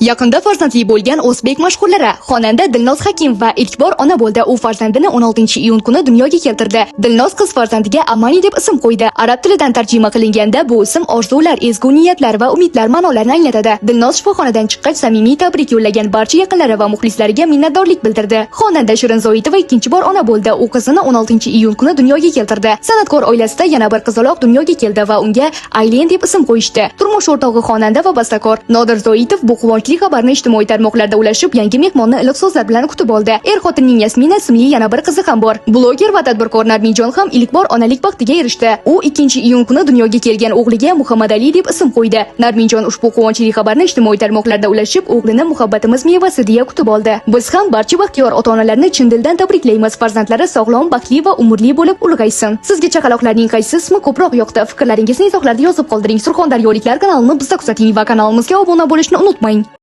Yaqinda farzandli bo'lgan o'zbek mashhurlari: xonanda Dilnoz Hakimova ilk bor ona bo'ldi. U farzandini 16-iyun kuni dunyoga keltirdi. Dilnoz qiz farzandiga Amani deb ism qo'ydi. Arab tilidan tarjima qilinganda bu ism orzular, ezgu niyatlar va umidlar ma'nolarini anglatadi. Dilnoz shifoxonadan chiqqach, samimiy tabrik yo'llagan barcha yaqinlari va muxlislariga minnatdorlik bildirdi. Xonanda Shirin Zoitova ikkinchi bor ona bo'ldi. U qizini 16-iyun kuni dunyoga keltirdi. San'atkor oilasida yana bir qizaloq dunyoga keldi va unga Aylen deb ism qo'yishdi. Turmush o'rtog'i xonanda va bastakor Nodir Zoitov bu quvonchli xabarni ijtimoiy tarmoqlarda ulashib, yangi mehmonni iliq so'zlar bilan kutib oldi. Er-xotinning Yasmina ismli yana bir qizi ham bor. Bloger va tadbirkor Narminjon ham ilk bor onalik baxtiga erishdi. U 2-iyun kuni dunyoga kelgan o'g'liga Muhammad Ali deb ism qo'ydi. Narminjon ushbu quvonchli xabarni ijtimoiy tarmoqlarda ulashib, o'g'lini muhabbatimiz mevasi deya kutib oldi. Biz ham barcha baxtiyor ota-onalarni chin dildan tabriklaymiz. Farzandlari sog'lom, baxtli va umrli bo'lib ulg'aysin. Sizga chaqaloqlarning qaysi ismi ko'proq yoqdi? Fikrlaringizni izohlarda yozib qoldiring. Surxondaryoliklar kanalini bizda kuzating va kanalimizga obuna bo'lishni unutmang.